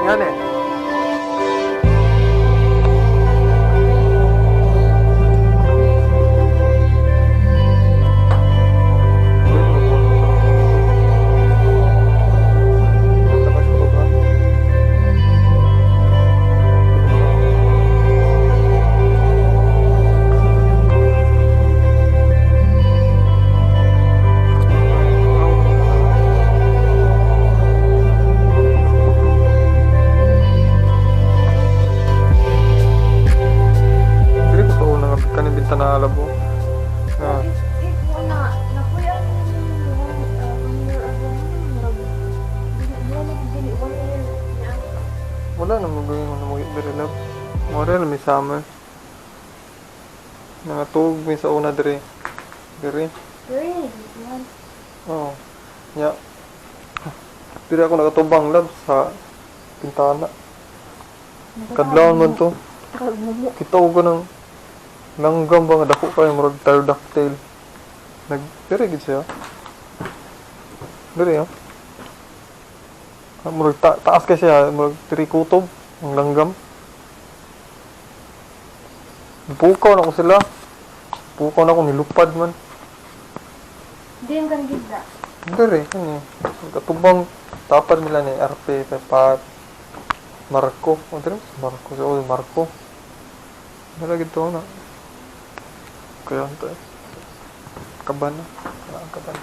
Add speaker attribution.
Speaker 1: Yan eh. Dili ko sa una nga kaning bintana alab mo. Ah,
Speaker 2: If wala, nakuya 1 year ago, murag, dili, dili, 1 year na.
Speaker 1: Wala na mo gawin mo na diri, love. Mo na mi summer. Nangatug mi sa una diri. Diri.
Speaker 2: Dili, yan.
Speaker 1: Oo. Nya. Diri ako nakatubang, love, sa bintana. Kadlawon man to.
Speaker 2: Nakagmumo.
Speaker 1: Kita ko ng langgam ba nga dako kayo, murag pterodactyl. Nag diri gid siya. Diri ah. Ah, murag taas kay siya, murag diri kutob ang langgam. Pukaw na ko sila. Pukaw na ko, nilupad man.
Speaker 2: Hindi yung kanagigda.
Speaker 1: Diri kani. Katubang tapad nila ni RP Pepat Marco. O diri Marco, si oh, Marco. Wala gid to na. Kaya to eh. Kaban na. Wala ang kaban.